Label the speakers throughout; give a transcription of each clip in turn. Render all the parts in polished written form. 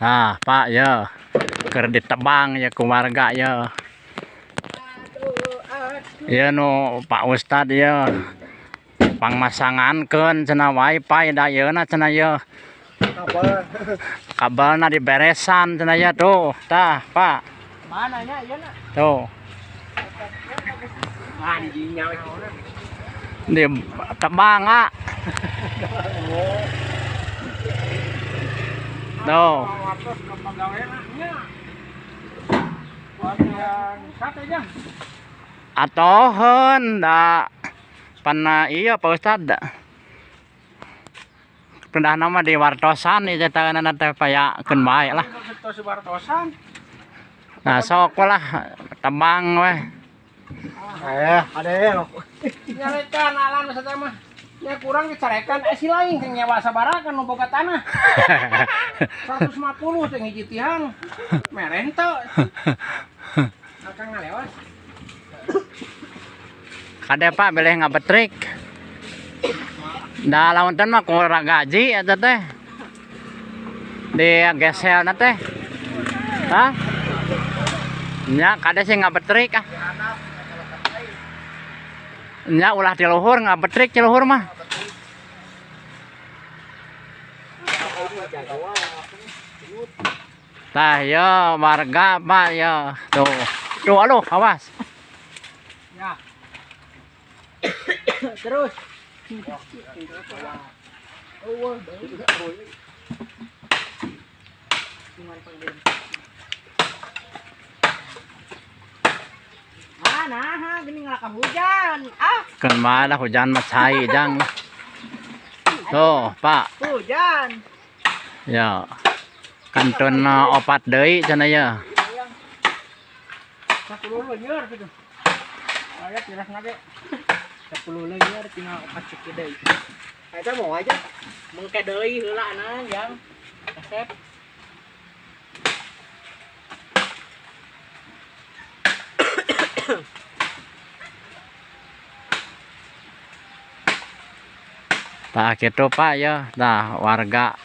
Speaker 1: Nah, Pak ya. Keur ditebang ya ku warga ya. Ya nu Pak Ustad ya. Pangmasangankeun cenah wifi da yeuna cenah ya.
Speaker 2: Apa?
Speaker 1: Kabelna diberesan cenah ya tuh. Tah, Pak.
Speaker 2: Mana nya ieu na?
Speaker 1: Tuh.
Speaker 2: Anjingnya we.
Speaker 1: Ditebang ah. Tuh.
Speaker 2: Atos ke pegawaian nya. Buat yang sate aja.
Speaker 1: Atoheun da pana iya Pak Ustad. Pindah nama di wartosan ieu teh taneunan teh payakeun bae lah.
Speaker 2: Tos wartosan.
Speaker 1: Nah sok lah tebang weh.
Speaker 2: Ada ya. Nyarekan alam saja mah. Nya kurang dicarekan si lain teh nyewa sabaraha nu boga tanah. 150 teh hiji tiang. Meren teu. Akang ngalewas.
Speaker 1: Kade Pak bilih ngabetrik. Da lamun teh mah kurang gaji eta teh. Di geselna teh. Hah? Nya kade sih ngabetrik ah. Nya ulah ti luhur ngabetrik ti luhur mah. Tah yo warga Pak yo. Tuh. Tuh aduh awas.
Speaker 2: Ya. Terus. Ah, nah, gini ngelakang hujan. Ah,
Speaker 1: Keun mah hujan mah cai jang. Tuh, Pak.
Speaker 2: Hujan.
Speaker 1: Ya. Kantun opat deui cenah ya.
Speaker 2: 10 leunyer gitu. Aya tiras nage. 10 leunyer tinggal opat ceki deui. Eta mau aja. Mengke deui heula na jang. Resep.
Speaker 1: Tah kitu Pak ya. Tah warga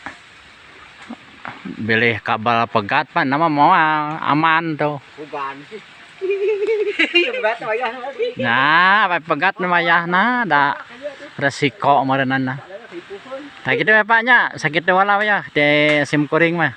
Speaker 1: bilih kabel pegat Pak nama moal aman tuh.
Speaker 2: Bukan sih.
Speaker 1: Nah, pegat nu wayahna da resiko meureunana. Tah kitu we Pak nya, sakitu wala we ya di sim kuring mah.